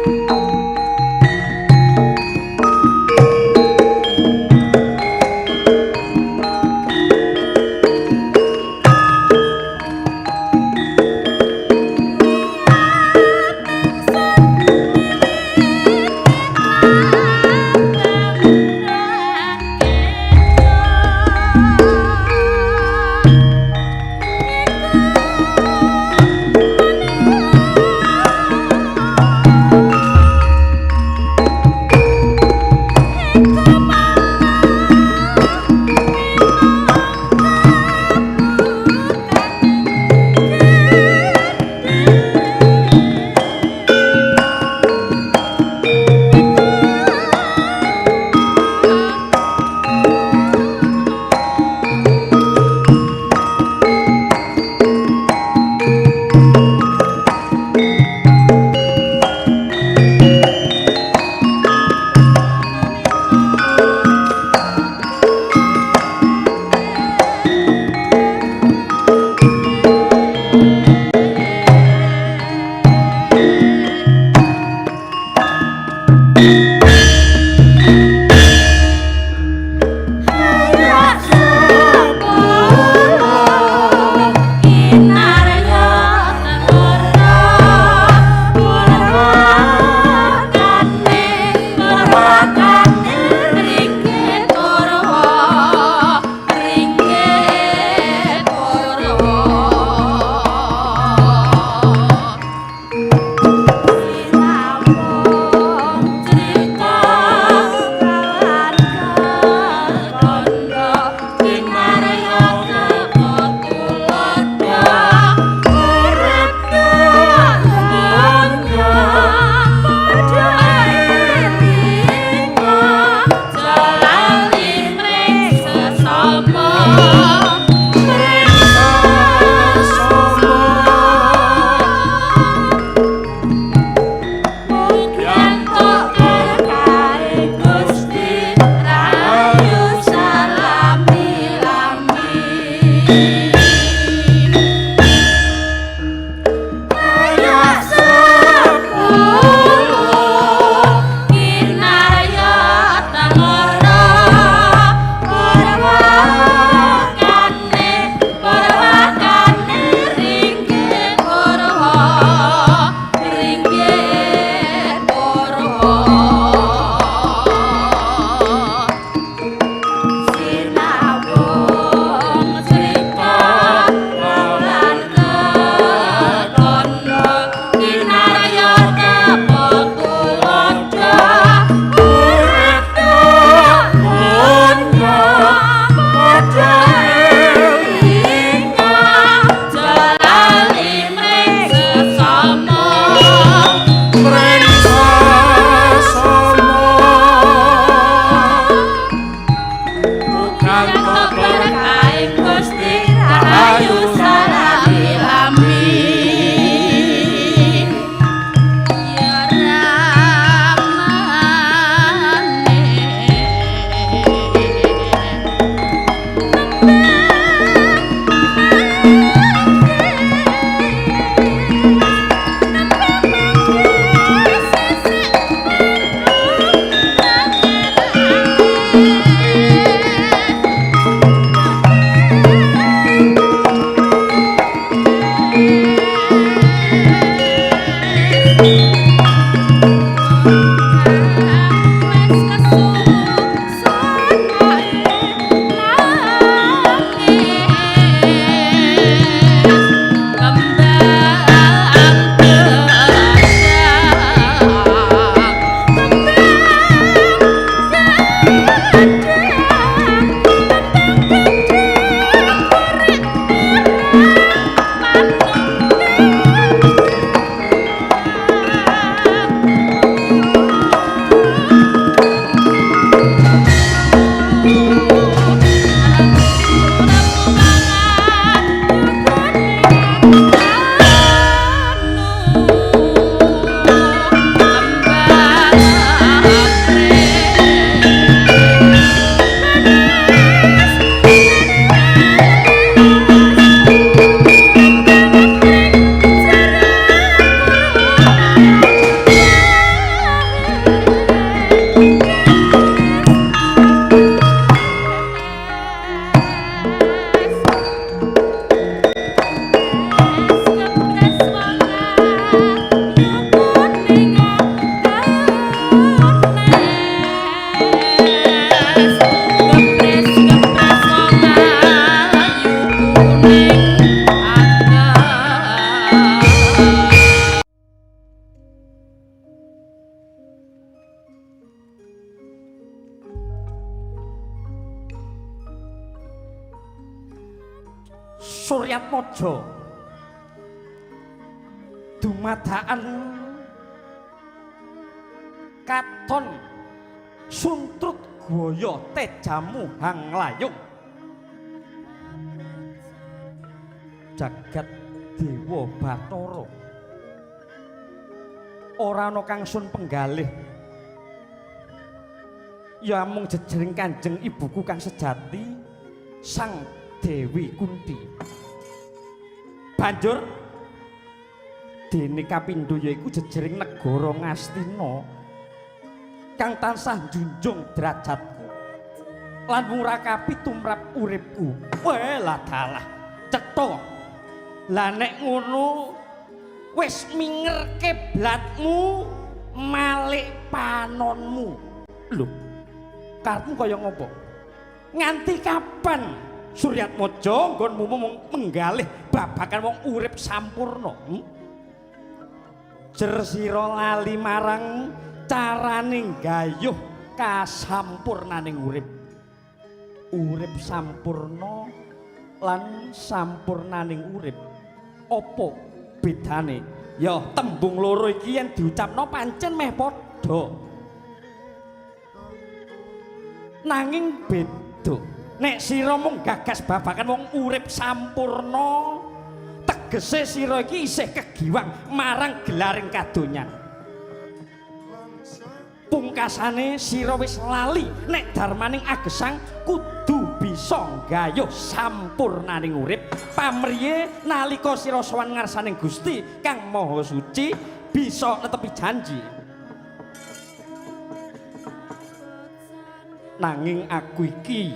Iku. Suryatmaja dumadakan katon suntrut goyo tejamu hang layung jagat dewa Bathara ora ana kang sun penggalih ya mung jejering Kanjeng ibuku kang sejati Sang Dewi Kunti. Banjur dene kapindho yaiku jejering negara Ngastina kang tansah njunjung derajatku lan murakapi tumrap uripku. Weh lah dalah cetha. Lah nek ngono wis minger kiblatmu malik panonmu. Lho, karepmu kaya ngopo? Nganti kapan Suryatmaja nggonmu menggalih babagan wong urip sampurna? Jer sira lali marang carane gayuh kasampurnaning urip. Urip sampurna lan sampurnaning urip apa bedane? Ya tembung loro iki yen diucapno pancen meh padha. Nanging beda. Nek sira mung gagas babagan wong urip sampurna, tegese sira iki isih kegiwang marang gelaring kadonyan. Pungkasane sira wis lali nek darmaning agesang kudu bisa nggayuh sampurnaning urip. Pamriye nalika sira sowan ngarsaning Gusti Kang Maha Suci bisa netepi janji. Nanging aku iki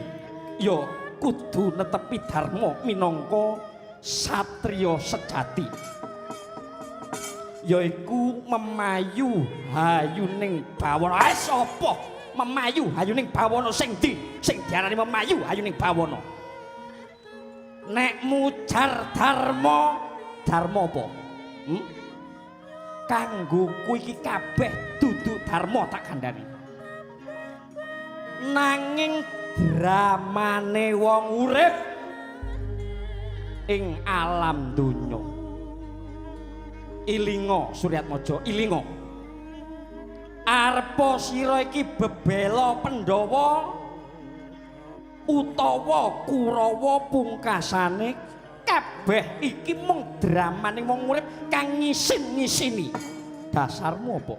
ya kudu netepi dharma minangka satriya sejati, yaiku memayu hayuning bawana. Ah sapa memayu hayuning bawana sing ndi? Sing diarani memayu hayuning bawana nek mujar dharma, dharma apa? Kanggo kuwi iki kabeh dudu dharma tak kandhani. Nanging dramane wong urip ing alam donya. Ilinga Suryatmaja, ilinga. Arepa sira iki bebela Pandhawa utawa Kurawa pungkasane kabeh iki mung dramane wong urip kang ngisin-ngisini. Dasarmu apa?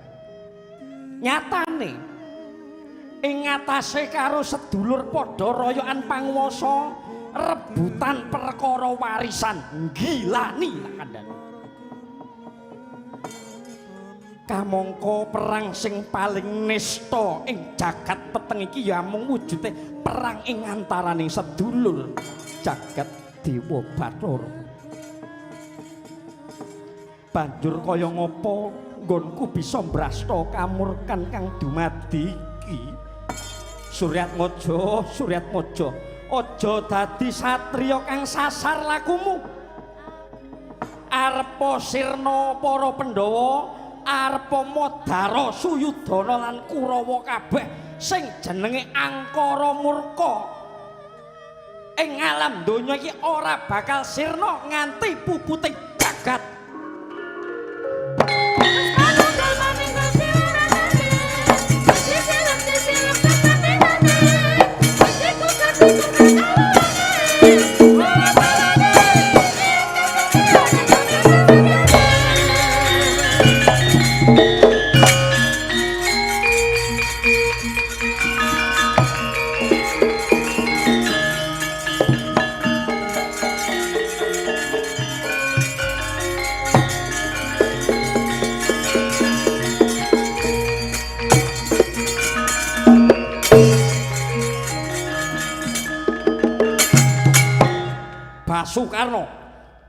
Nyatane ing ngatasé karo sedulur padha royokan panguwasa rebutan perkara warisan gilani tak kandhani. Kamangka perang sing paling nista ing jagat peteng iki ya mung wujude perang ing antaraning sedulur jagat dewa Bathara. Banjur kaya ngapa nggonku bisa mbrasta kamurkan kang dumadi iki? Suryatmaja, Suryatmaja, aja dadi satriya kang sasar lakumu. Arepa sirna para Pandhawa, arepa Madara, Suyudana lan Kurawa kabeh sing jenenge angkara murka ing alam donya iki ora bakal sirna nganti puputing jagat. Basukarno.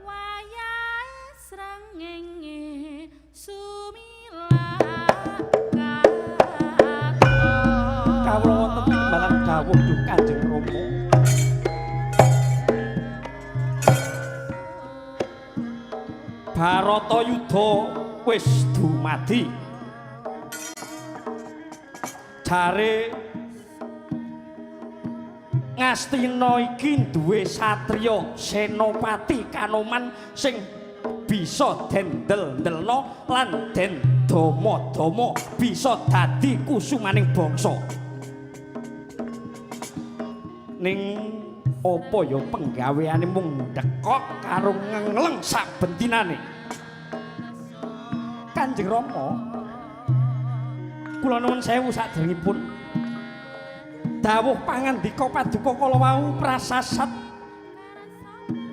Wayahe srengenge sumilak katon. Kawula wonten timbalan dawuh duh Kanjeng Rama. Baratayuda wis dumadi. Jare Ngastina iki duwe satriya senopati Kanoman sing bisa den ndel-ndelna lan den dama-dama bisa dadi kusumaning bangsa. Ning apa ya penggaweane mung ndekok karo ngengleng saben dinane. Kanjeng Rama, kula nuwun sewu saderengipun dawuh pangandika paduka kala wau prasasat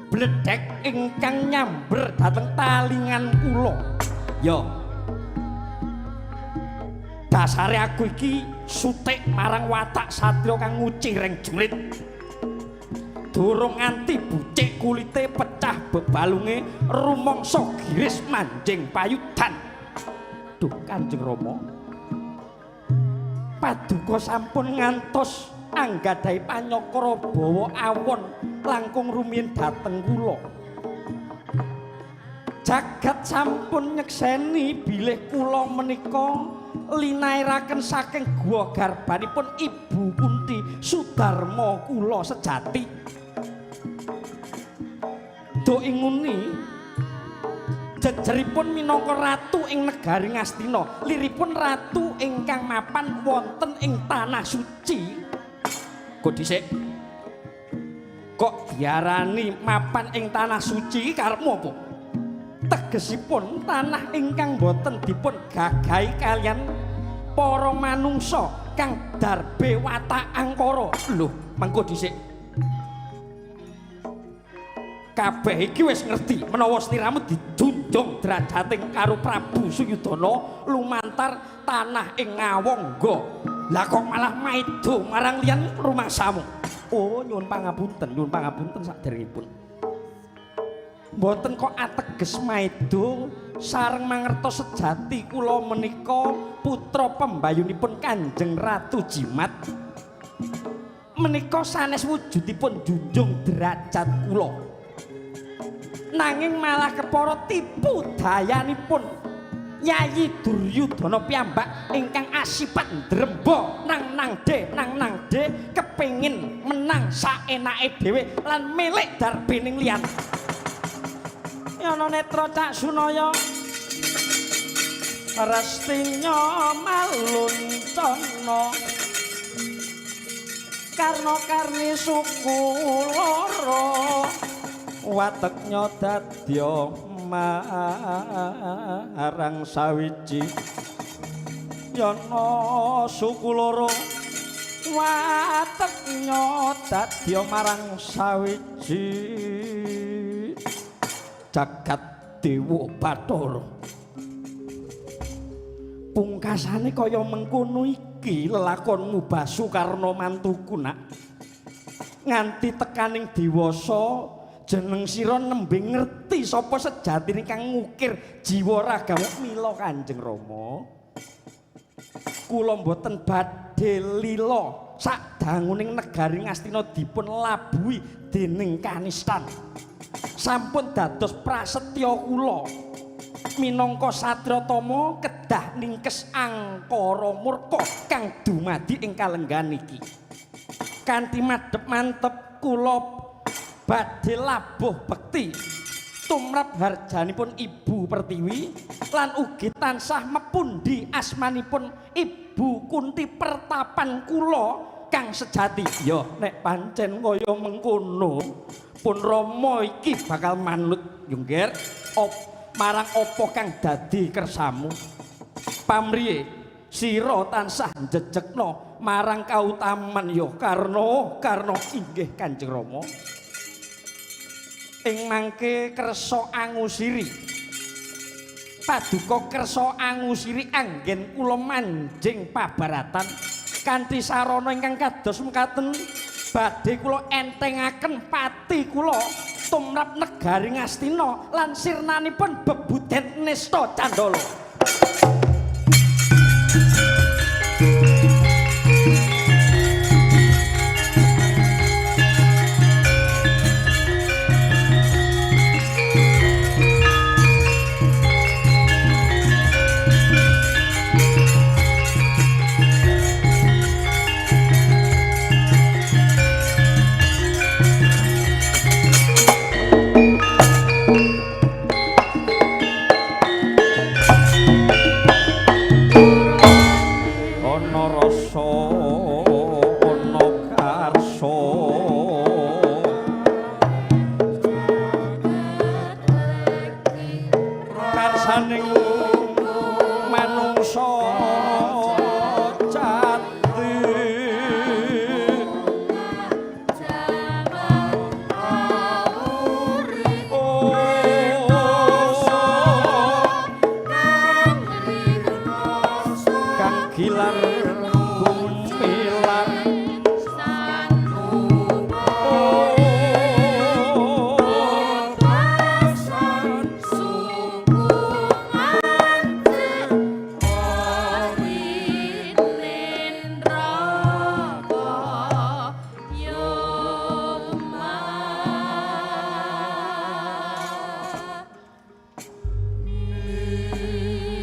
bledhek ingkang nyamber dhateng talingan kula. Ya. Dasare aku iki sutik marang watak satriya kang ngucir ing jurit. Durung nganti bucik kulite pecah bebalunge rumangsa giris manjing payudan. Duh Kanjeng Rama. Paduka sampun ngantos anggadhahi panyakra bawa awon langkung rumiyin dhateng kula. Jagat sampun nyekseni bilih kula menika linairaken saking guwa garbanipun Ibu Kunti Sudarma kula sejati. Do inguni jejeripun minangka ratu ing negari Ngastina, liripun ratu ingkang mapan wonten ing tanah suci. Kok dhisik? Kok diarani mapan ing tanah suci iki karepmu apa? Tegesipun tanah ingkang boten dipun gagahi kaliyan para manungsa kang darbe watak angkara. Lho, mengko dhisik. Kabeh iki wis ngerti menawa sliramu dijunjung derajate karo Prabu Suyudana lumantar tanah ing Ngawangga. Lah kok malah maido marang liyan rumangsamu. Oh, nyuwun pangapunten, nyuwun pangapunten saderengipun. Mboten kok ateges maido sareng mangertos sejati kula menika putra pembayunipun Kanjeng Ratu Jimat. Menika sanes wujudipun junjung derajat kula. Nanging malah kepara tipu dayanipun Yayi Duryudana piyambak ingkang asipat ndremba nang nang de nang nang de kepengin menang saenake dhewe lan milik darbening liyan. Yana netra Cak Sunaya restinya maluncana karna karni suku loro wateknya dadya marang sawiji. Yana suku loro wateknya dadya marang sawiji jagat dewa Bathara. Pungkasane kaya mengkono iki lelakonmu Basukarna mantuku nak. Nganti tekaning dewasa jeneng sira nembe ngerti sapa sejatine kang ngukir jiwa ragamu. Mila Kanjeng Rama, kula mboten badhe lila sadanguning negari Ngastina dipun labuhi dening kanistan. Sampun dados prasetya kula minangka satriya tama kedah ningkes angkara murka kang dumadi ing kalenggahan iki. Kanthi madhep mantep kula badhe labuh bekti tumrap harjanipun Ibu Pertiwi lan ugi tansah mepundi asmanipun Ibu Kunti pertapan kula kang sejati. Ya nek pancen kaya mengkono pun Rama iki bakal manut Yungger marang apa kang dadi kersamu. Pamriye sira tansah njejekna marang kautaman ya Karna. Karna inggih Kanjeng Rama. Ing mangke kersa angusiri paduka kersa angusiri anggen kula manjing pabaratan kanthi sarana ingkang kados mekaten badhe kula entengaken pati kula tumrap negari Ngastina lan sirnanipun bebuden nista candala. Gilar gumilar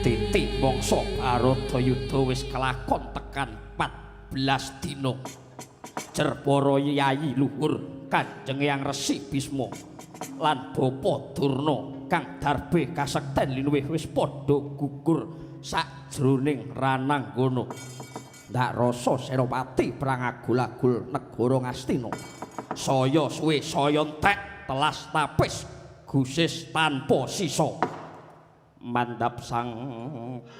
titik mangsa Bharatayuda wis kelakon tekan 14 dina. Jer para yayi luhur Kanjeng Hyang Resi Bisma lan Bapa Durna kang darbe kasekten linuwih wis padha gugur sakjroning rananggana. Ndak rasa Senopati perang agul-agul negara Ngastina. Saya suwe saya entek telas tapis gusis tanpa sisa. Mandhap Sang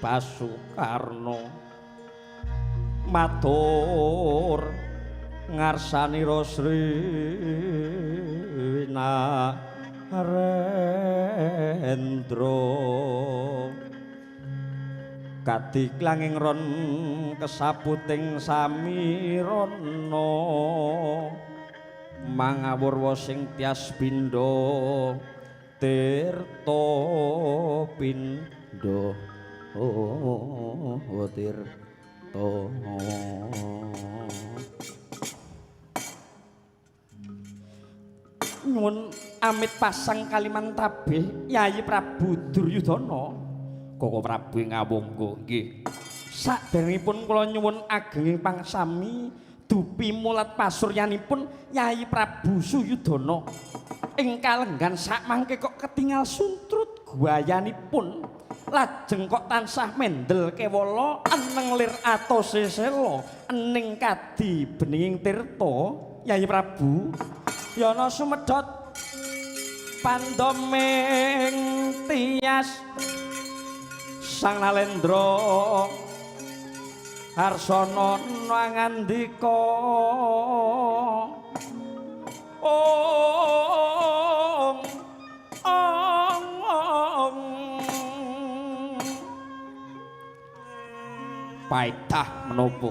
Basukarna matur ngarsanira Sri Narendra kadiklanging ron kesaputing samirana mangawurwa sing tias pindha tirta pindha oh tirta. Nyuwun amit pasang kalimantabih Yayi Prabu Duryudana. Koko Prabu ngawonggo nggih. Saderengipun kula nyuwun agenging pangsami dupi mulat pasuryanipun Yayi Prabu Suyudana. Ing kalenggan sakmangke kok ketingal suntrut guayanipun, lajeng kok tansah mendel kewala eneng lir atose sela ening kadi beninging tirta. Yayi Prabu yana sumedhot pandoming tias Sang Nalendra harsana ngandika ong ong ong paedah menapa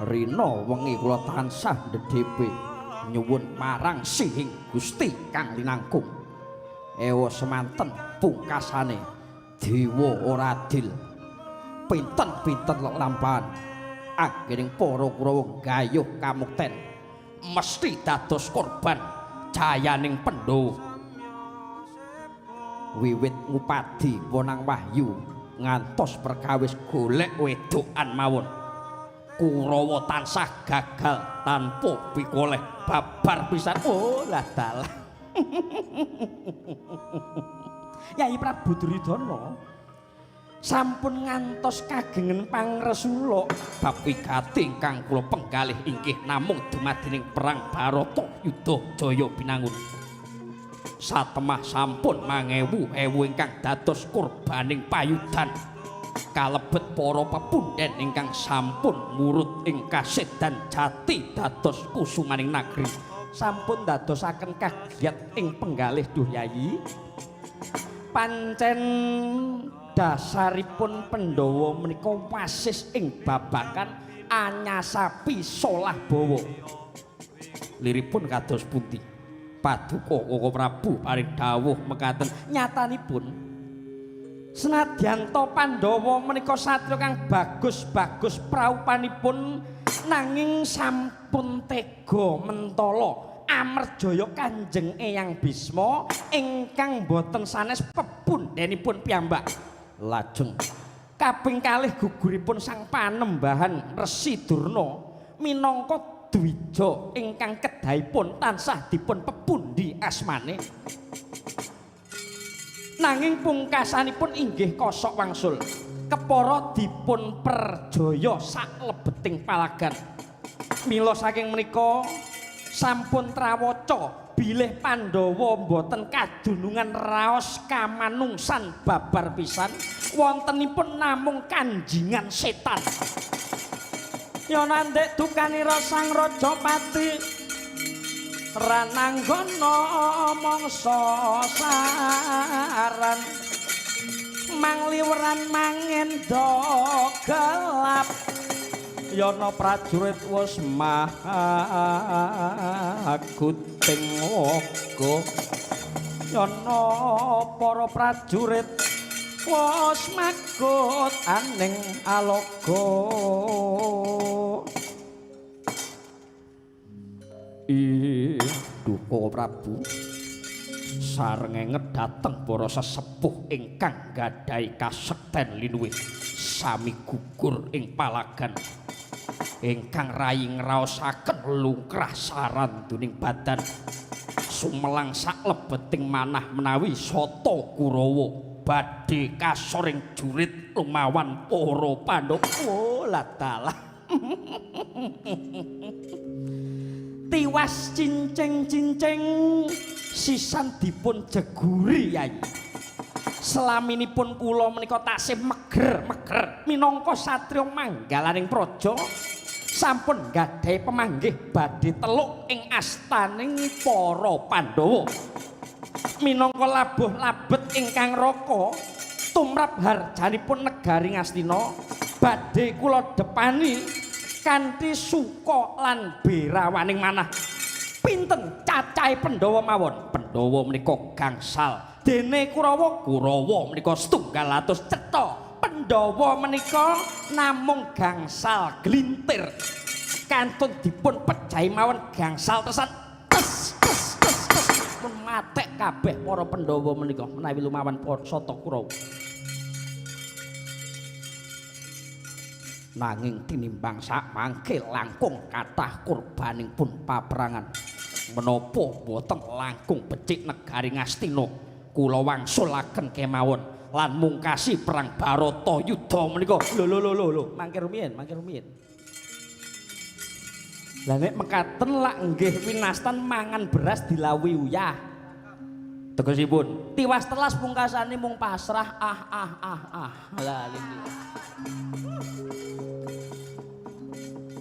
rina wengi kula tansah ndedhepe nyuwun marang sihing Gusti kang linangkung. Ewa semanten pungkasane dewa ora adil, pinten-pinten lelampahan anggening para Kurawa gayuh kamukten mesti dados korban jayaning Pandhawa. Wiwit ngupadi wonang wahyu ngantos perkawis golek wedokan mawon, Kurawa tansah gagal tanpa pikoleh babar pisan. Oh lah dalah. Yayi Prabu Duryudana sampun ngantos kagengen pangresula bab wigati ingkang kula penggalih inggih namung dumadining perang Bharata Yuda Jaya Binangun. Satemah sampun mangewu ewu ingkang dados korbaning payudan kalebet para pepunden ingkang sampun murut ing kasedan jati dados kusumaning nagri. Sampun dadosaken kagiat ing penggalih duh Yayi. Pancen dasaripun Pandhawa menika wasis ing babagan anyasapi solah bawa. Liripun kados pundi? Paduka Koko Prabu paring dawuh mekaten nyatanipun senadyan to Pandhawa menika satriya kang bagus-bagus praupanipun nanging sampun tega mentala amerjaya Kanjeng Eyang Bisma ingkang boten sanes pepundhenipun piyambak. Lajeng kaping kalih guguripun sang panembahan Resi Durna minangka dwija ingkang kedahipun tansah dipun pepundi asmane. Nanging pungkasanipun inggih kosok wangsul kepara dipun perjaya saklebeting palagan. Mila saking menika sampun trawaca bilih Pandhawa mboten kadunungan raos kamanungsan babar pisan, wontenipun namung kanjingan setan. Ya nandhek dukanira Sang Rajapati rananggana mangsa saran mangliweran mangenda gelap. Yana prajurit wis maguting waga. Yana para prajurit wis magut aning alaga. Ih, duka Prabu. Sarengenge dhateng para sesepuh ingkang gadhahi kasekten linuwih sami gugur ing palagan ingkang rayi ngraosaken lungkrah saranduning badan sumelang saklebeting manah menawi Sata Kurawa badhe kasoring jurit lumawan para Pandhawa. Oh ladalah. Tiwas cincing-cincing sisan dipun jeguri Yai. Selaminipun kula menika tasih meger-meger minangka satriya manggalaning praja sampun gadhahi pemanggih badhe teluk ing astaning para Pandhawa. Minangka labuh labet ingkang raka tumrap harjanipun negari Ngastina badhe kula depani kanthi suka lan berawaning manah. Pinten cacahe Pandhawa mawon? Pandhawa menika gangsal, dene Kurawa, Kurawa menika setunggal atus cetha. Pandhawa menika namung gangsal glintir. Kantun dipun pejahi mawon gangsal tesan tes tes tes tes pun matek kabeh para Pandhawa menika menawi lumawan Sata Kurawa. Nanging tinimbang sak mangke langkung kathah korbaning pun paperangan. Menapa boten langkung becik negari Ngastina kula wangsulaken kemawon lan mungkasi perang Baratayuda menika. Lho lho lho lho, mangke rumiyin, mangke rumiyin. Lah nek mekaten lak nggih winastan mangan beras dilawi uyah. Tegesipun tiwas telas pungkasane mung pasrah ah ah ah ah. Lah niki.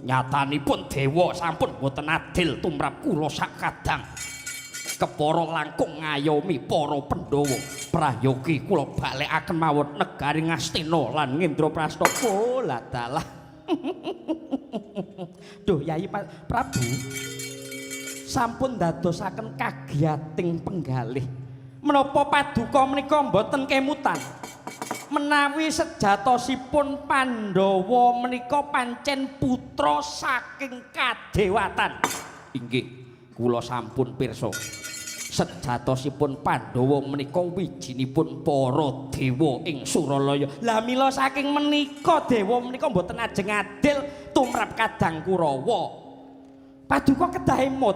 Nyatanipun dewa sampun boten adil tumrap kula sakadang. Kepara langkung ngayomi para Pandhawa. Prayogi kula balekaken mawon negari Ngastina lan Ngendraprasta. Oh lah dalah. Duh Yai Prabu sampun dadosaken kagiyating penggalih. Menapa paduka menika mboten kemutan? Menawi sejatosipun Pandhawa menika pancen putra saking kadewatan. Inggih, kula sampun pirsa. Sejatosipun Pandhawa menika wijinipun para dewa ing Suralaya. Lah mila saking menika dewa menika mboten ajeng adil tumrap kadang Kurawa. Paduka kedah emut.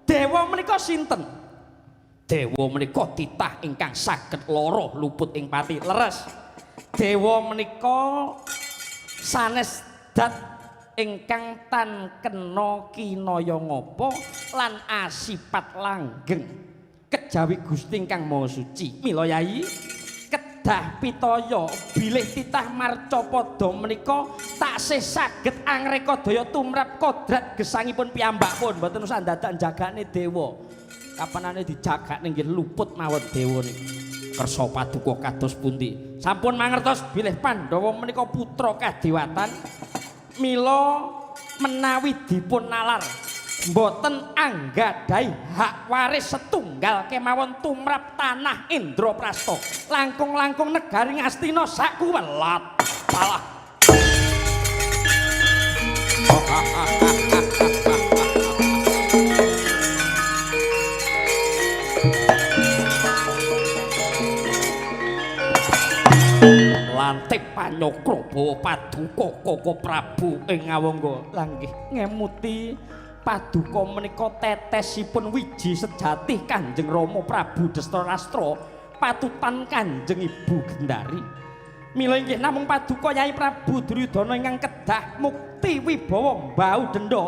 Dewa menika sinten? Dewa menika titah ingkang saged lara luput ing pati. Leres. Dewa menika sanes dat ingkang tan kena kinaya ngapa lan asipat langgeng kejawi Gusti ingkang Maha Suci. Mila Yai kedah pitaya bilih titah marcapada menika taksih saged angreka daya tumrap kodrat gesangipun piyambakpun. Mboten usah dadak jagane dewa. Kapanane dijagakne nggih luput mawon dewa niku. Kersa paduka kados pundi? Sampun mangertos bilih Pandhawa menika putra kadewatan. Mila menawi dipun nalar mboten anggadhahi hak waris setunggal kemawon tumrap tanah Indraprasta. Langkung-langkung negari Ngastina sakuwelat. Salah. Lantip panyokra bawa paduka Koko Prabu ing Ngawangga. Lah nggih ngemuti paduka menika tetesipun wiji sejati Kanjeng Rama Prabu Destarastra patutan Kanjeng Ibu Gendari. Mila inggih namung paduka Yai Prabu Duryudana ingkang kedah mukti wibawa mbau denda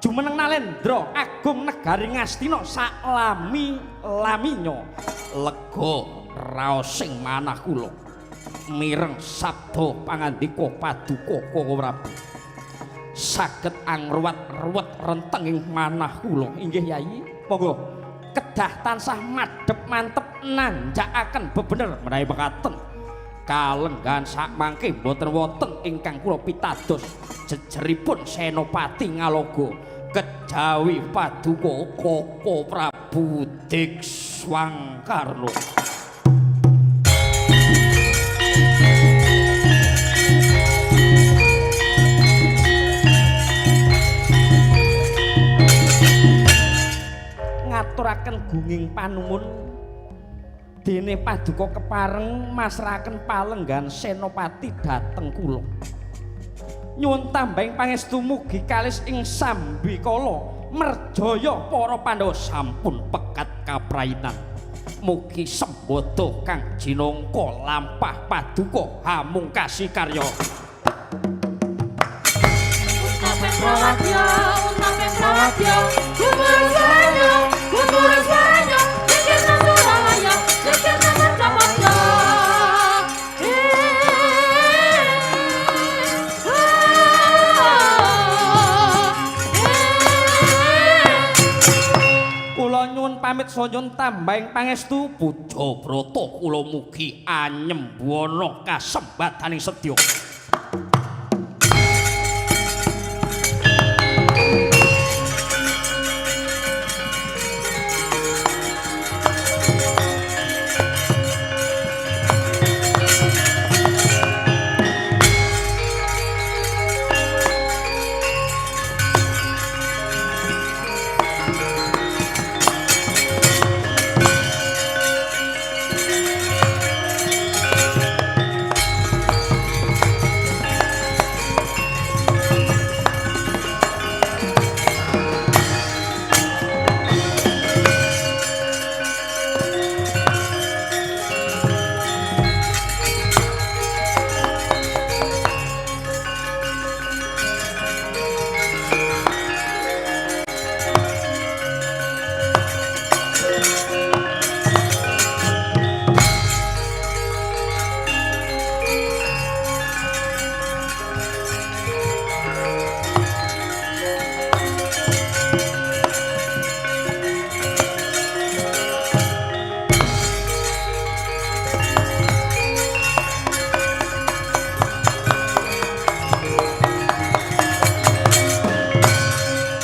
jumeneng nalendra agung negari Ngastina saklami laminya. Lega raosing manah kula mireng sabda pangandika paduka Koko Prabu. Saged angruwat-ruwet rentenging manah kula. Inggih Yai, monggo. Kedah tansah madhep mantep nanjakaken bebener menawi mekaten. Kalenggahan sakmangke mboten wonten ingkang kula pitados. Jejeripun Senopati Ngaloga kejawi paduka Koko Prabu Dikswangkarna. Ngaturaken gunging panuwun dene paduka kepareng masrahaken palenggan Senopati dhateng kula. Nyuwun tambahing pangestu mugi kalis ing sambikala merjaya para Pandhawa sampun pekat kapraitan. Mugi sembada kang jinangka lampah paduka hamungkasi karya. Utapen prawadya, gumurung swaranya, gumurung swaranya, geger nang Suralaya, geger nang Marcapada. Kula nyuwun pamit saha tambahing pangestu puja brata kula mugi anyembuana kasembadaning sedya.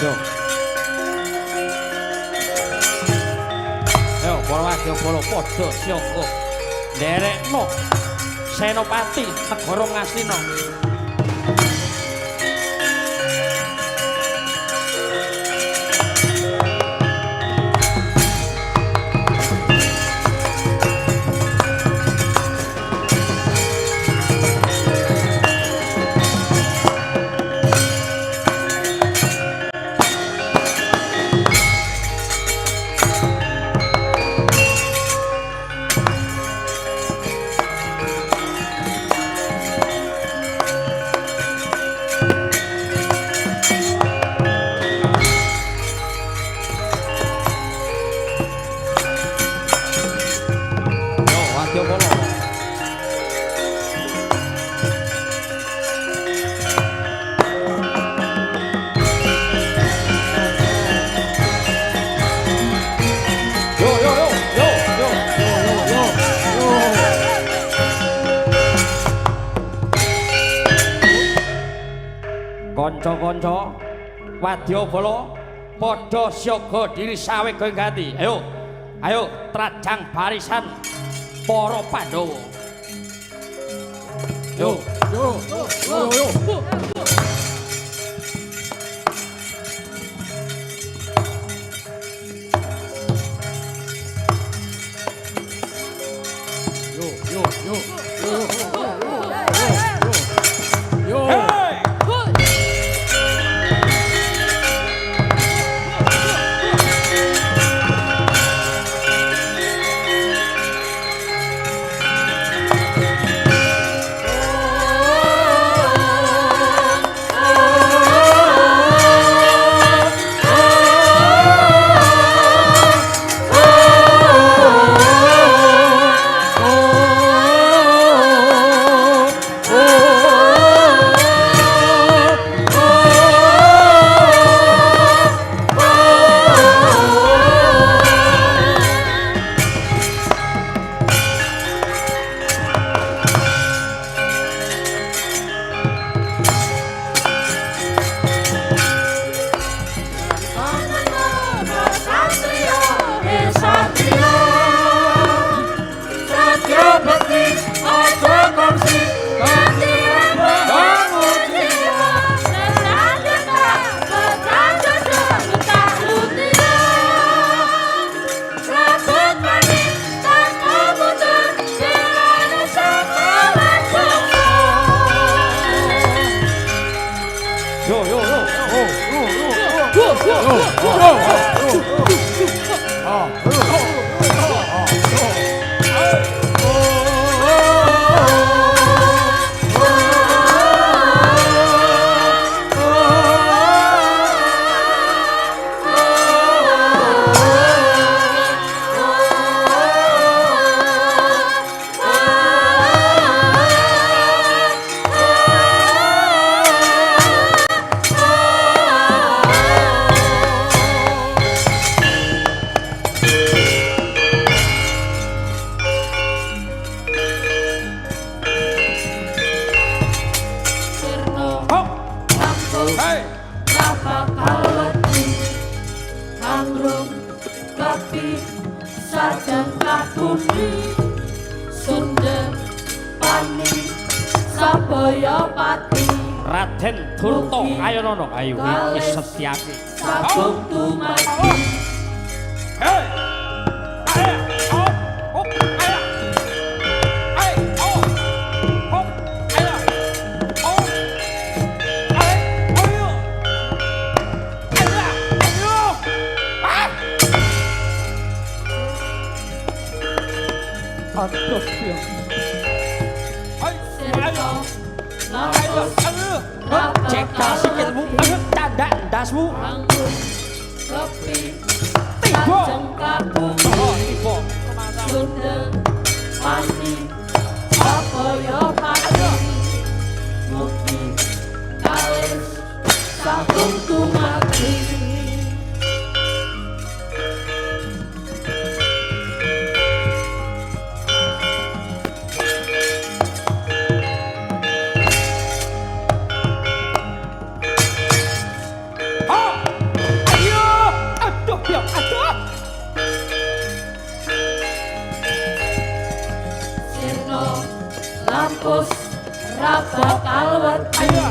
Yo. Yo, para wadyabala padha siaga nderekno Senopati negara Ngastina. Yo, wadyabala. Yo yo yo yo yo yo yo yo. Kanca-kanca wadyabala padha siaga diri sawega ing gati. Ayo. Ayo trajang barisan para Pandhawa. Yo Yo, yo, yo. Yo, yo, yo, yo, yo, yo. Hey! Oh. Yo yo yo. Yo yo yo yo yo. Sirna Hop. lampus Hey. ra bakal wedi Anggrung kepi sajan kabumi Sunda pani sabaya pati Raden Durta ayo nono ayo iki setyake. Sagung dumadi. Hey. Ayo. Hop. Hop. Ayo. Ayo. Hop. Hop. Ayo. Hop. Ayo. Ayo. Ayo. Ayo. Ah. Aduh ya. Ayo. Sirna Ayo. lampus Ayo. ra Cekel bakal sikilmu, wedi ayo candak ndasmu. Anggrung kepi Tiba. sajan kabumi Oh, tiba. Sunda pani sabaya pati Mugi kalis sagung dumadi. Ha! Ayo! Aduh ya, aduh. Sirna lampus ra bakal wedi Ayo.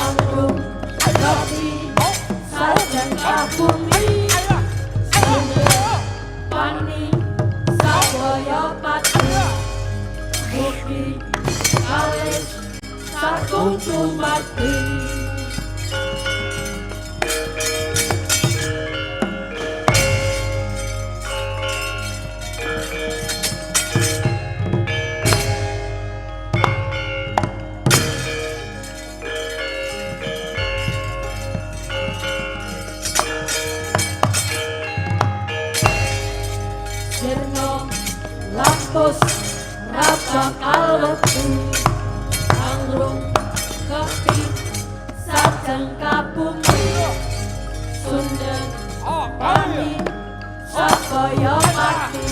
Anggrung kepi sajan kabumi Ayo. Sunda pani sabaya pati Mugi kalis sagung dumadi. Sirna lampus ra bakal wedi Anggrung kepi sajan kabumi Sunda Oh, pani ayo. sabaya pati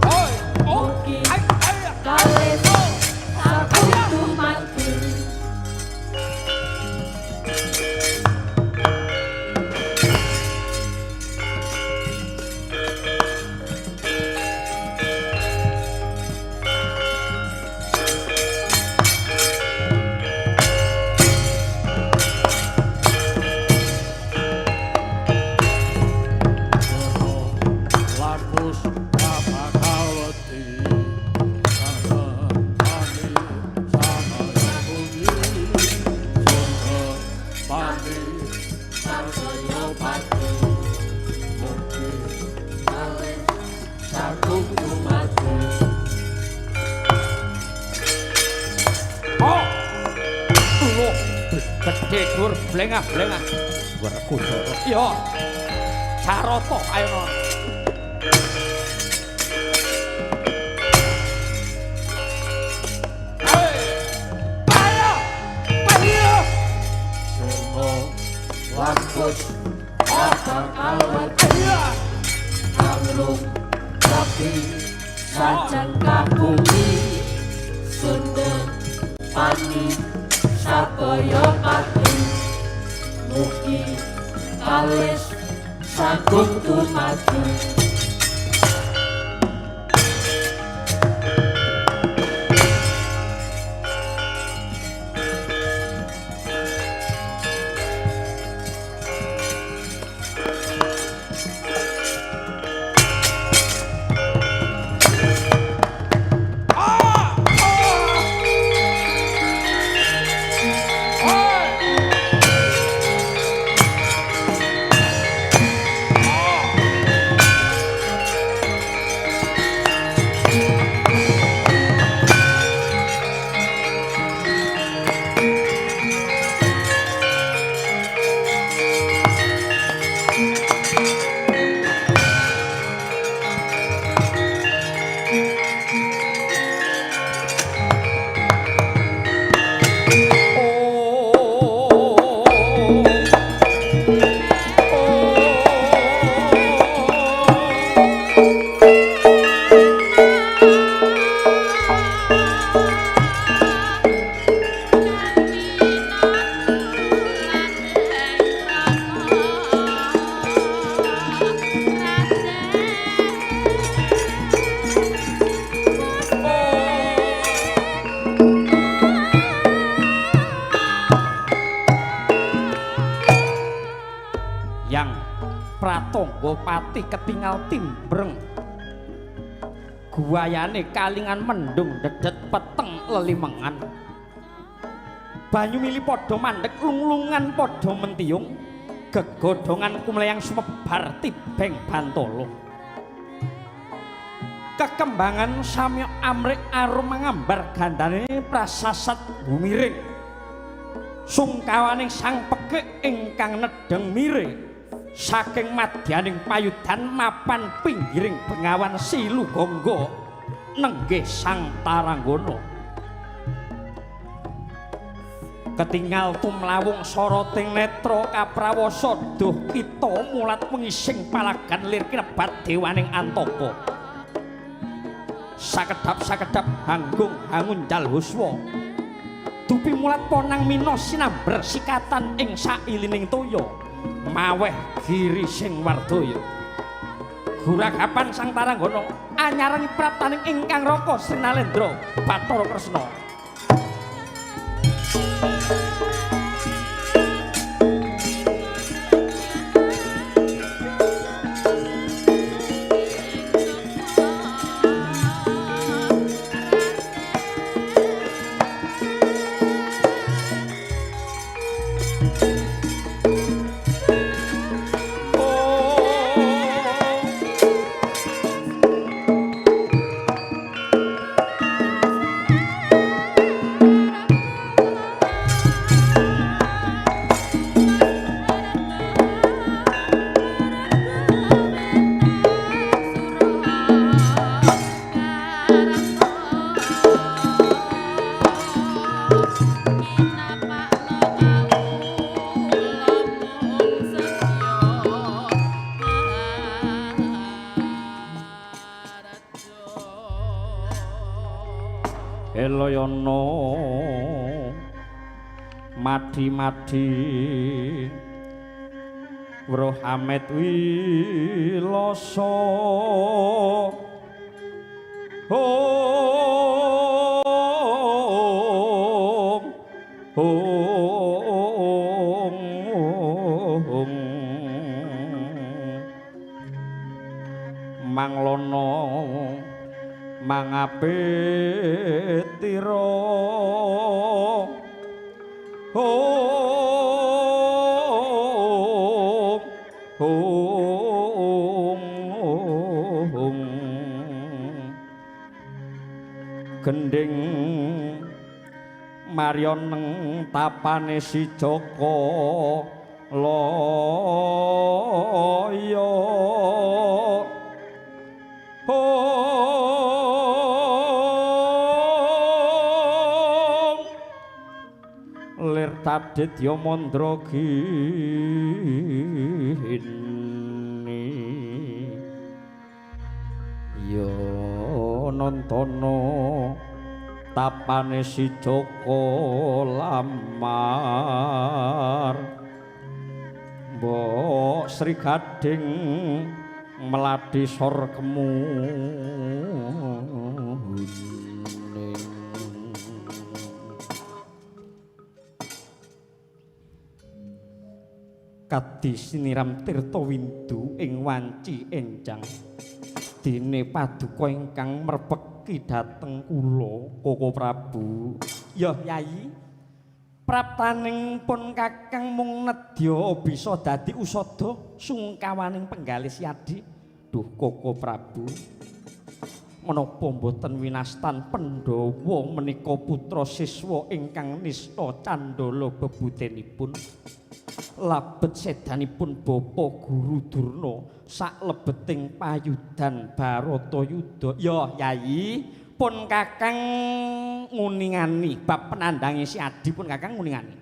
Oi, oh, Mugi ayo, ayo. kalis sagung dumadi. Lampus ra bakal wedi Pani sabaya bumi Sunda pani Sabaya pati mugi kalis sagung dumadi. Oh. Loh, gede dur blengah-blengah. Werkudara. Iya. Carata ayo nono. Hey. Ayo. Ayo. Sirna Lampus ra bakal wedi Ayo. Anggrung kepi sajan kabumi Sunda pani sabaya pati Mugi kalis sagung dumadi. Ah! Ah! Hey! Pratangga pati ketingal timbreng. Guayane kalingan mendung dedet peteng lelimengan. Banyu mili padha mandhek lunglungan padha mentiyung. Gegodhongan kumleyang sumebar tibeng bantala. Kekembangan samya amrik arum mangambar gandane prasasat bumiring. Sungkawaning sang pekik ingkang nedheng mire saking madyaning payudan mapan pinggiring bengawan Silugangga nenggih sang Taranggana. Ketingal tumlawung soroting netra kaprawasa duh kita mulat wengising palagan lir kinebat dewaning antaka. Sakedhap-sakedhap hanggung hangunjal huswa. Dupi mulat ponang mina sinamber sikatan ing sailining toya maweh giri sing wardaya. Guragapan sang Taranggana anyarangi praptaning ingkang raka Sri Nalendra Bathara Kresna. Eloyono madi-madi weruh amet wilasa ong ong ong manglono mangapetira ong ong ong gending maryon neng tapane si Jaka Laya. Lir tadit ya mandra gini ya nontono tapane si Jaka Lamar mbok Sri Gading meladi sor kemuning. Kadi siniram tirta windu ing wanci enjang dene paduka ingkang merpeki dhateng kula Koko Prabu. Ya Yayi, praptaning pun kakang mung nedya bisa dadi usada sungkawaning penggalih Yadi. Duh Koko Prabu, menapa mboten winastan Pandhawa menika putra siswa ingkang nista candala bebutenipun labet sedanipun Bapa Guru Durna saklebeting payudan Baratayuda. Ya Yayi, pun kakang nguningani bab penandange si Adi pun kakang nguningani.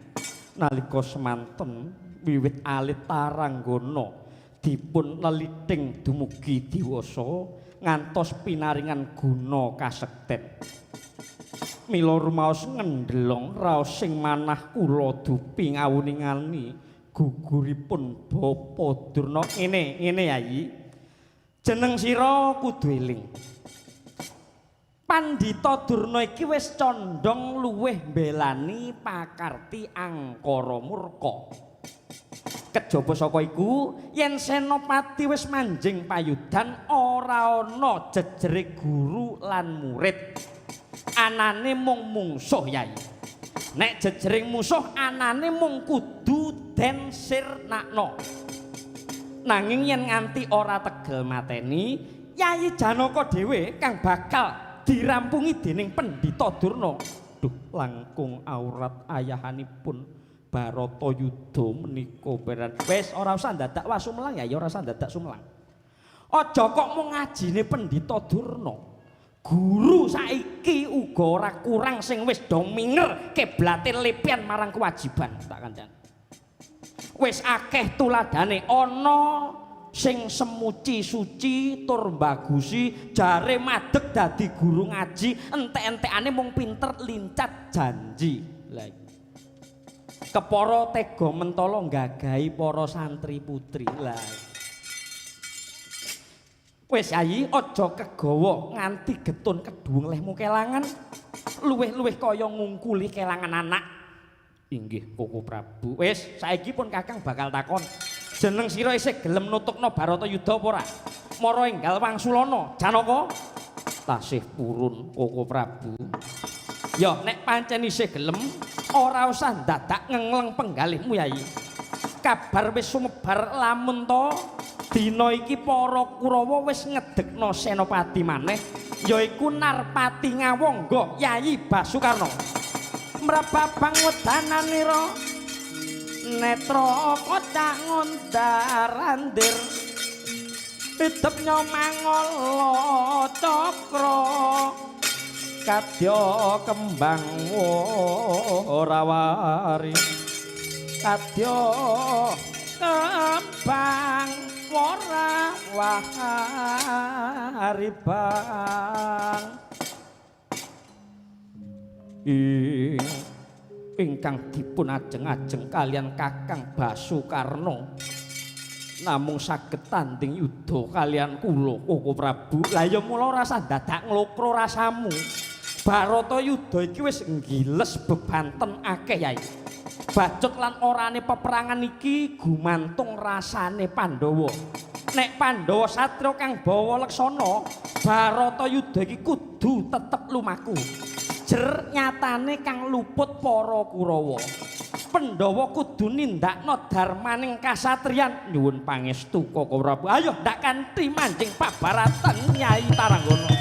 Nalika semanten wiwit alit Taranggana dipun leliting dumugi diwasa ngantos pinaringan guna kasekten. Mila rumaos ngendelong raos sing manah kula dupi ngawuningani guguripun Bapa Durna. Ngene ngene Yayi, jeneng sira kudu eling. Pandhita Durna iki wis condhong luwih mbelani pakarti angkara murka. Kejaba saka iku, yen Senopati wis manjing payudan ora ana jejere guru lan murid. Anane mung mungsuh, Yai. Nek jejering musuh anane mung kudu den sirnakno. Nanging yen nganti ora tegel mateni, Yayi Janaka dhewe kang bakal dirampungi dening Pendhita Durna. Duh, langkung aurat ayahanipun Baratayuda menika beran. Wis ora usah ndadak wasumelang ya, ora usah ndadak sumelang. Aja kok mung ngajine Pendhita Durna. Guru saiki uga ora kurang sing wis do minger kiblate lepian marang kewajiban, tak kandhani. Wis akeh tuladhane ana sing semuci suci tur mbagusi jare madeg dadi guru ngaji entek-entekane mung pinter lincat janji. Lah iki kepara tega mentala nggagahi para santri putri. Lah wis Yayi aja kegawa nganti getun kedhuwung lehmu kelangan, luwih-luwih kaya ngungkuli kelangan anak. Inggih Koko Prabu. Wis saiki pun Kakang bakal takon. Jeneng sira isih gelem nutukna Baratayuda apa ora? Mara enggal wangsulana, Janaka. Tasih purun Koko Prabu. Ya nek pancen isih gelem ora usah ndadak ngengleng penggalihmu Yayi. Kabar wis sumebar lamun to dina iki para Kurawa wis ngedekna senopati maneh yaiku Narpati Ngawangga Yayi Basukarna. Mrababang wedananira netra kocak ngundar-andir idep nyomangala cakra kadya kembang ora wari kadya kembang ora wari bang. Ingkang dipun ajeng-ajeng kalian Kakang Basukarna namung saged tanding yuda kalian kula Koko Prabu. Lah ya mula ora usah dadak nglokro rasamu. Baratayuda iki wis nggiles bebanten akeh Yai. Bacut lan orane peperangan iki gumantung rasane Pandhawa. Nek Pandhawa satriya kang bawa leksana, Baratayuda iki kudu tetep lumaku. Jer nyatane kang luput para Kurawa. Pandhawa kudu nindakno darmaning kasatriyan. Nyuwun pangestu Koko Prabu. Ayo ndak kanthi manjing pabaratan Nyai Taranggana.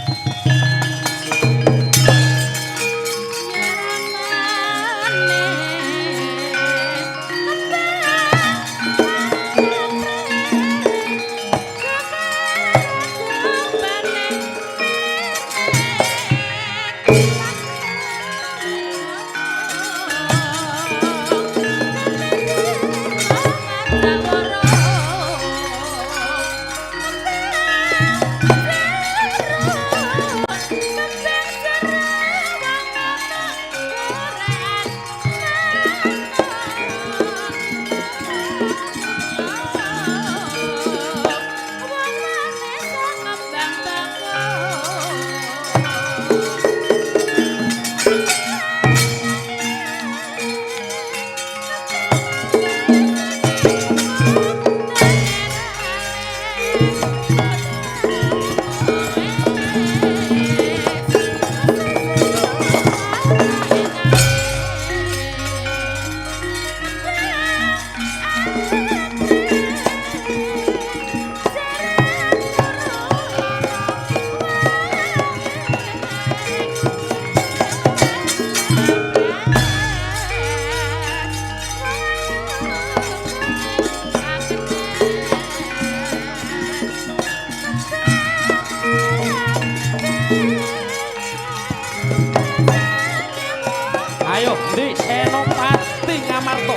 Ayo, ndi Senopati Ngamarta.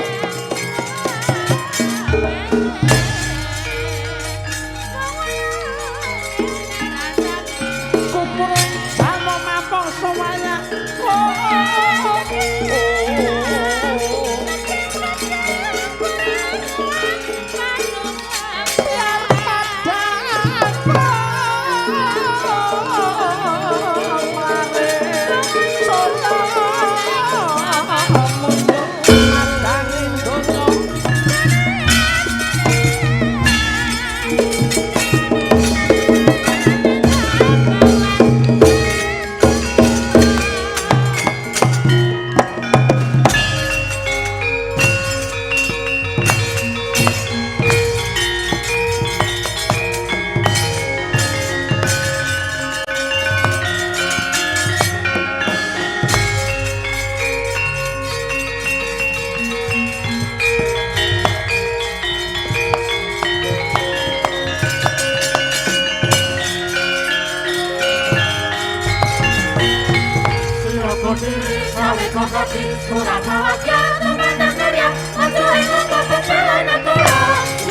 Surakawadya tumandang karya maju ing muka bebelan negara.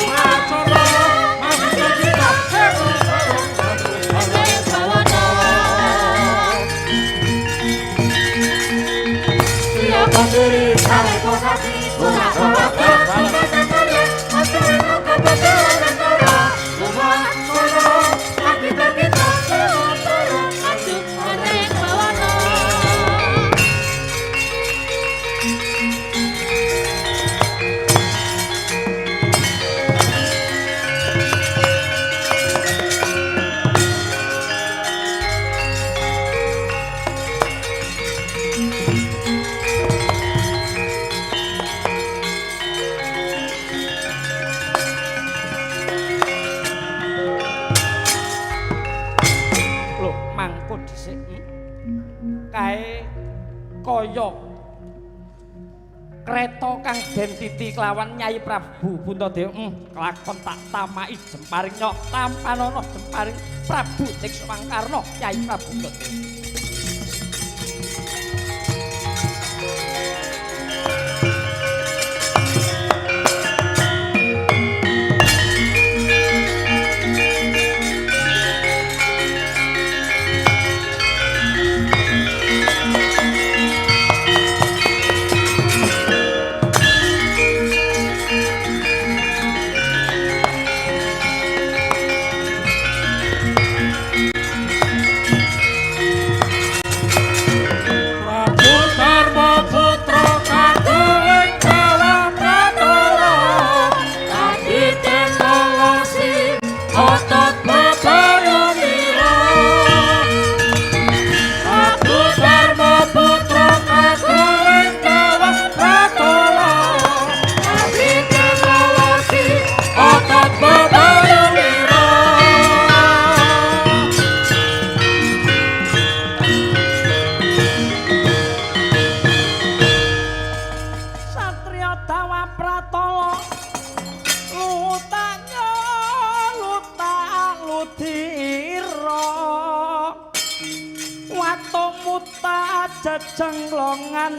Acara maju kita sewu sarung Gandeng bawana. Siap berdiri Saleko sasi Surakawadya tumandang karya maju ing muka bebelan negara. Lumacara abita kita sewu sarung maju gandeng bawana. Lho, mangko dhisik. Kae kaya kreta kang den titi kelawan Nyai Prabu Puntadewa. Kelakon tak tamaki jemparing nyok tampanana jemparing Prabu Tiksmangkarna Nyai Prabu Puntadewa. Prabu Darma Putra kaduling Jawa Pratala Adite lawasi otot Babayunira. Prabu Darma Putra kaduling Jawa Pratala Adite lawasi otot Babayunira. Satria Dawa Pratala lutanya lutak ludira watumu tak jejenglongan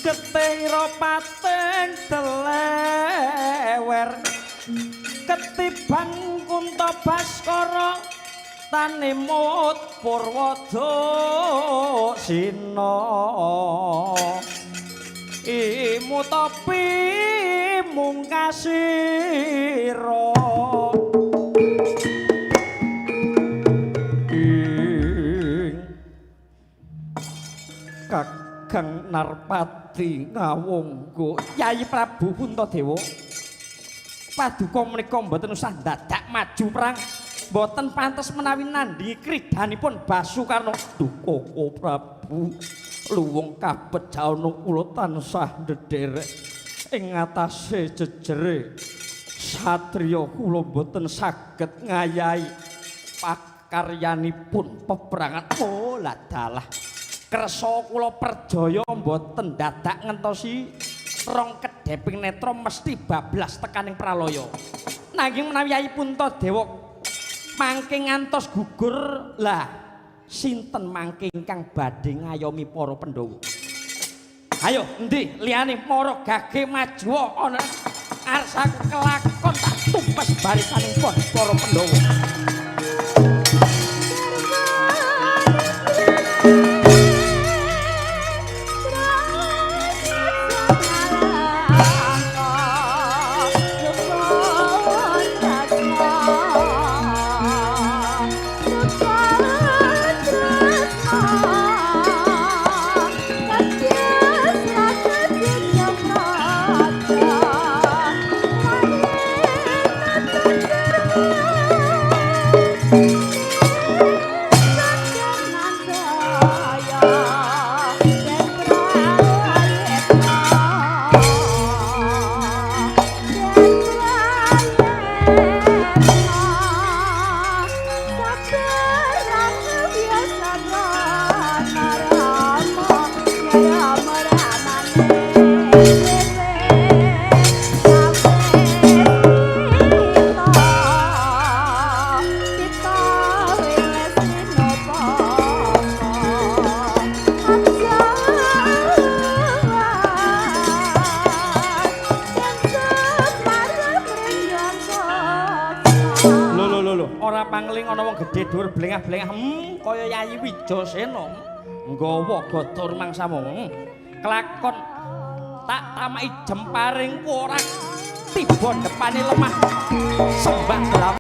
getira pating delewer ketiban Kunta Baskara tanimut Purwadaksina imutapi mungkasira ing Kakang Narpati ngawonggo Yai Prabu Puntadewa paduka menika mboten usah dadak maju perang mboten pantes menawi nandingi kridanipun Basukarna. Duka Prabu luwung kabejana kula tansah ndederek ing ngatasé jejere satriya kula mboten saged ngayahi pakaryanipun peperangan. Oh ladalah kersa kula perjaya mboten dadak ngentosi rong kedheping netra mesti bablas tekaning pralaya. Nanging menawi Yai Puntadewa mangke ngantos gugur, lah sinten mangke ingkang badhe ngayomi para Pandhawa? Ayo endi liyane mara gage maju ana arsaku kelakon tak tumpes barisaning para Pandhawa. Thank you. Ora pangling ana wong gedhe dhuwur blengah-blengah, kaya Yayi Wijasena. Nggawa gada rumangsamu. Kelakon tak tamaki jemparingku ora tiba depane lemah sembah lama.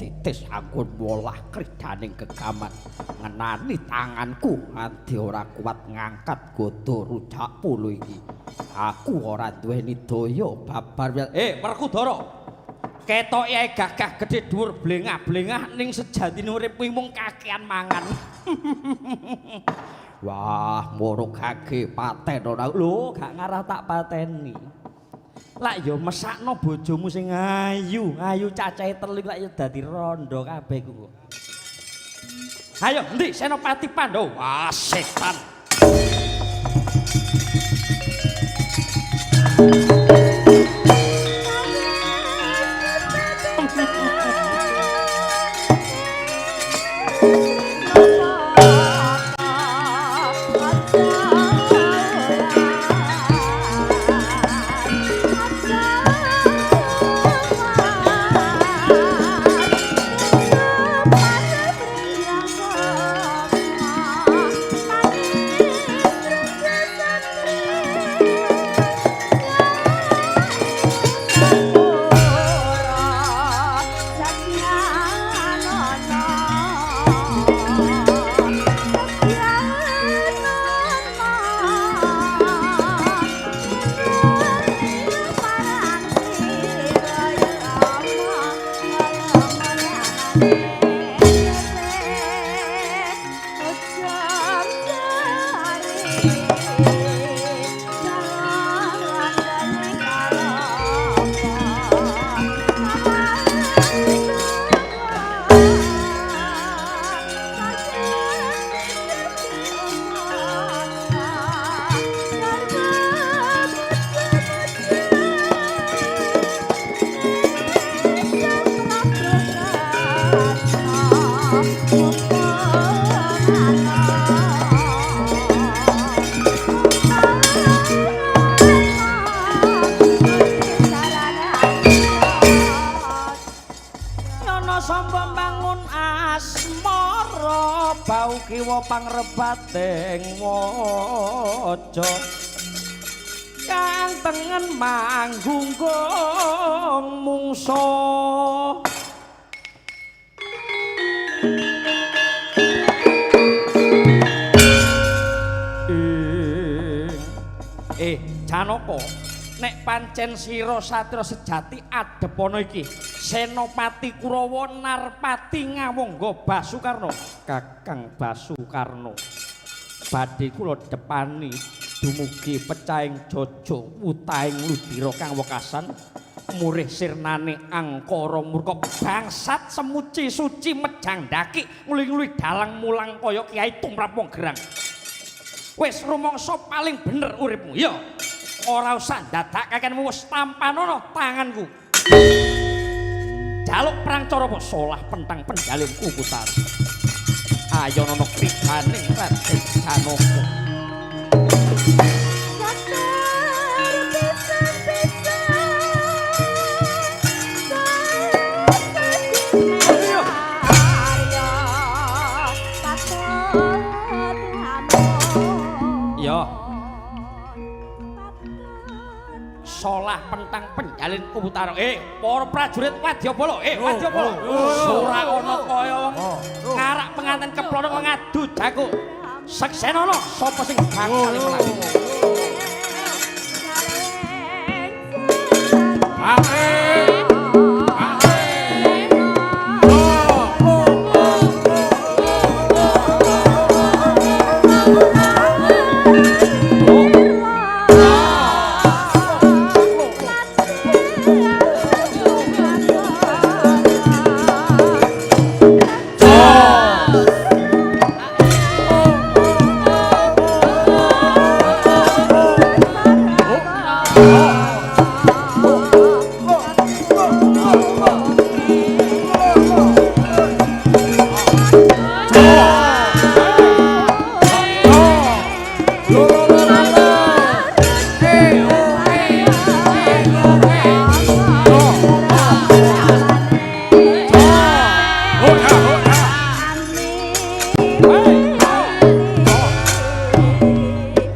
Titis anggon wolah kridaning gegaman ngenani tanganku nganti ora kuat ngangkat gada rujak pulu iki. Aku ora duweni daya babar. Werkudara, ketoke ae gagah gedhe dhuwur blengah-blengah ning sejatine uripmu mung kakean mangan. Wah, murugake paten ora lho, gak ngarah tak pateni. Lak ya mesakno bojomu sing ayu, ayu cacahe telu lak ya dadi rondo kabeh ku. Ayo endi Senopati Pandhawa? Wah, setan. Pangrebating waja kang tengen manggunggung mungsa. Janaka, nek pancen sira satria sejati adepana iki Senopati Kurawa Narpati Ngawangga Basukarna. Kakang Basukarna, badhe kula depani dumugi pecahing jaja wutahing ludira kang wekasan murih sirnane angkara murka bangsat semuci suci mejang daki nguli-nguli dalang mulang kaya kiai tumrap wong gerang. Wis rumangsa paling bener uripmu ya. Ora usah dadak kakenmu wis tampanono tanganku. Jaluk perang cara apa solah pentang pendalinku putar. Ayo nono kribaning Raden Janaka. Ya. Solah pentang penjalin kubu tarung. Para prajurit Wadyabala, Wadyabala. Ora ana kaya wong ngarak penganten keplono kok ngadu jago. Seksenono sapa sing bakal menang.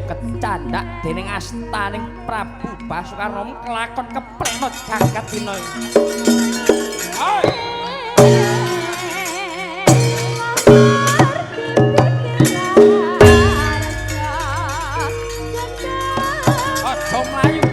Kecandak dening astaning Prabu Basukarna kelakon kepleno jagat dina iki. Aja mlayu.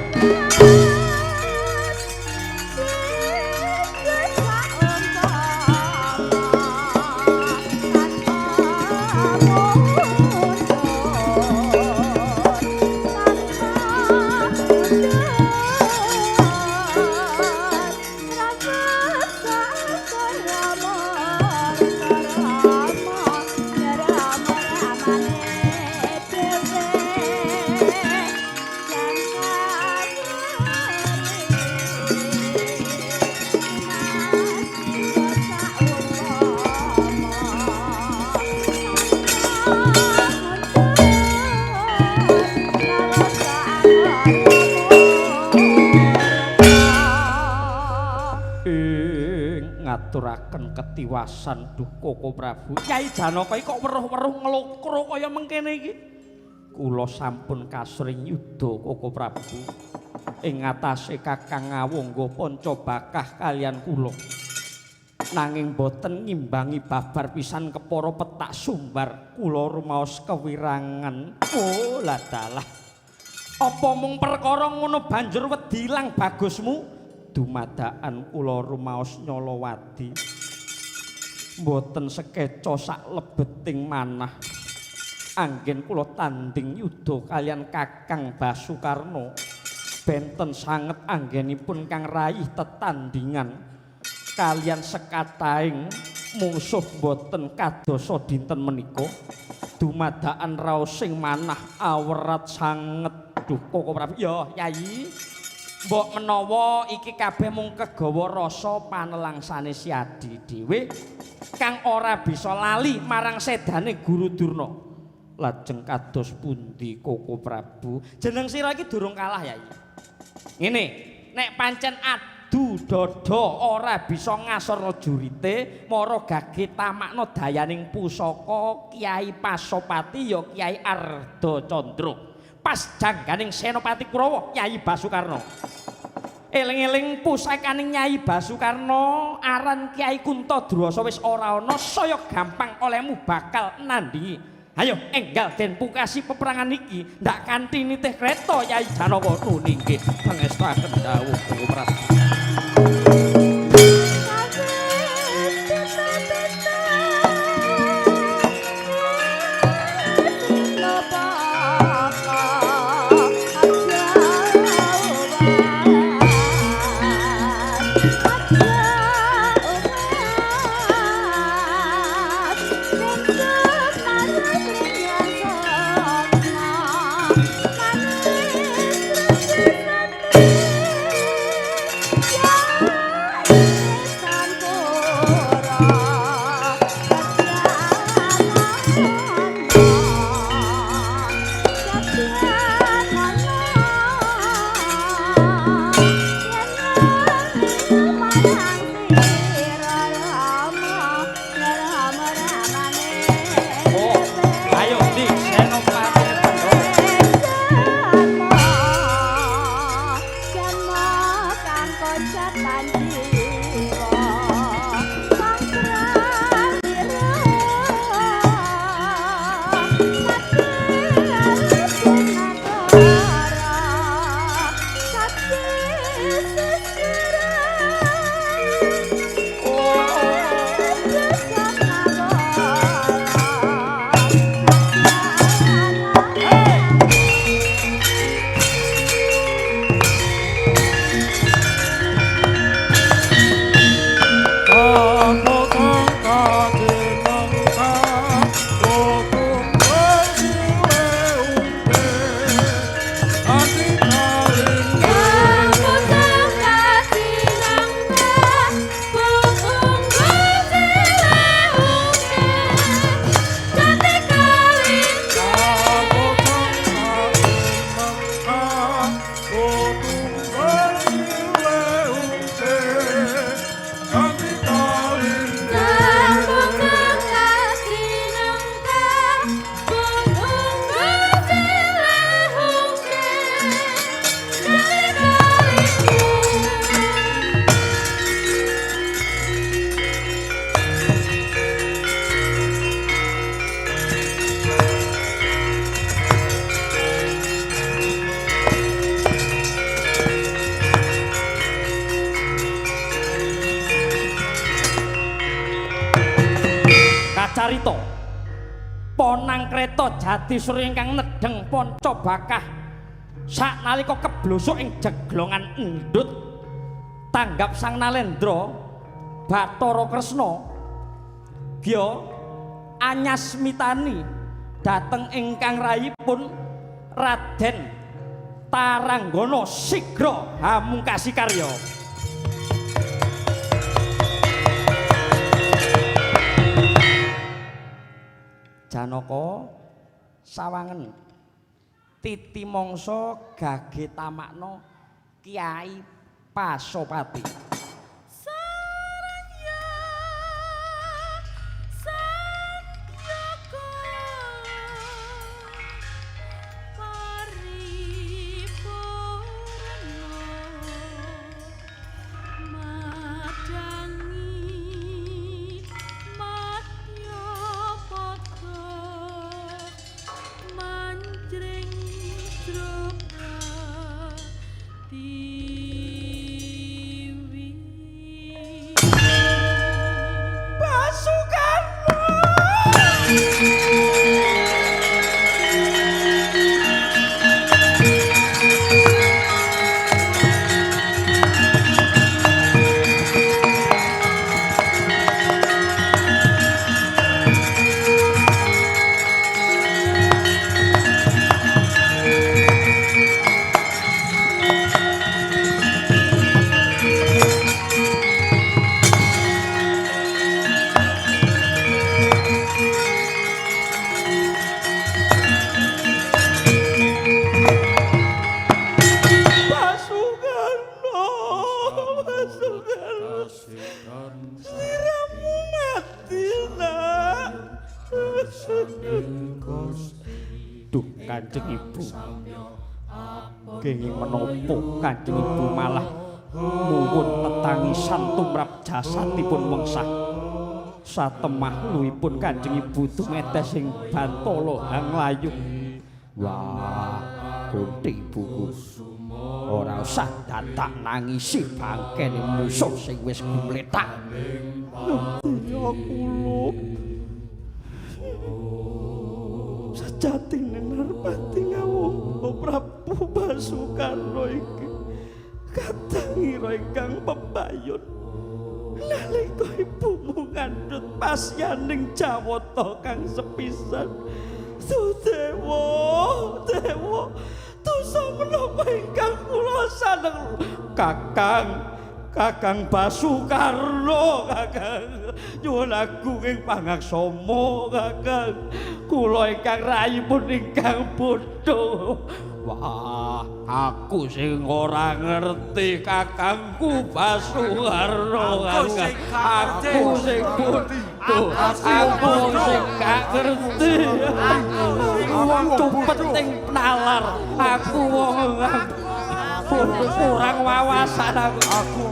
Ing ngaturaken ketiwasan duh Koko Prabu. Kyai Janaka iki kok weruh-weruh nglokro kaya mengkene iki. Kula sampun kasring yuda Koko Prabu. Ing ngatasé Kakang Ngawangga Pancabakah kalian kula. Nanging boten ngimbangi babar pisan kepara petak sumbar kula rumaos kewirangan. Oh ladalah. Apa mung perkara ngono banjur wedi ilang bagusmu? Dumadakan kula rumaos nyalawadi. Mboten sekeca sak lebeting manah. Anggen kula tanding yuda kalian Kakang Basukarna. Benten sanget anggenipun kang raih tetandingan kalian sekatahing mungsuh boten kadosa dinten menika. Dumadakan raosing manah awerat sanget duh Koko Prabu. Ya Yayi, mbok menawa iki kabeh mung kegawa rasa panelangsane Siadi dhewe kang ora bisa lali marang sedane Guru Durna. Lajeng kados pundi Koko Prabu? Jeneng sira iki durung kalah Yayi. Ngene, nek pancen adu dada ora bisa ngasorna jurite, mara gage tamakna dayaning pusaka Kyai Pasopati ya Kyai Arda Candra. Pas jangganing Senopati Kurawa Kyai Basukarna. Eling-eling pusakaning Nyai Basukarna aran Kyai Kunta Druwasa wis ora ana, saya gampang olehmu bakal nandingi. Ayo enggal den pukasi peperangan iki ndak kanthi nitih kreta Kyai Janaka nuningke pangestuaken dawuh Koko Prabu. Kacarita. Ponang kreta jati surya ingkang nedheng panca bakah saknalika keblosok ing jeglongan endut tanggap Sang Nalendra Bathara Kresna gya anyasmitani dhateng ingkang rayipun Raden Taranggana sigra hamungkasi karya. Janaka sawangen titi mangsa gage tamakna Kyai Pasopati. Saranya Sandyaka paripurna madangi madya pada manjring Tiwi. Pasukanmu. Pasukarno, Pasukarno, sliramu mati nak. Duh Kanjeng Ibu, kenging menapa Kanjeng Ibu malah muwun tetangisan tumrap jasadipun mengsah. Satemah luwihipun Kanjeng Ibu tumetes ing bantala hanglayu. Wah, gunti ibuku. Ora usah dadak nangisi bangkene musuh sing wis gumlethak. Ya kula. Sejatine Narpati ngawongko Prabu Basukarno iki kadang ira ingkang pembayun nalika ibumu ngandhut pasyaning Jawata kang sepisan. Sudewa, dewa, dosa menapa ingkang kula saneng Kakang, Kakang Basukarno, Kakang. Nyuwun agung ing pangaksama, Kakang. Kula ingkang rayipun ingkang bodho. Wah, aku sing ora ngerti Kakangku Basukarno, Kakang. Aku sing bodho, aku sing gak ngerti. Aku wong cupet ing nalar, aku wong kurang wawasan aku.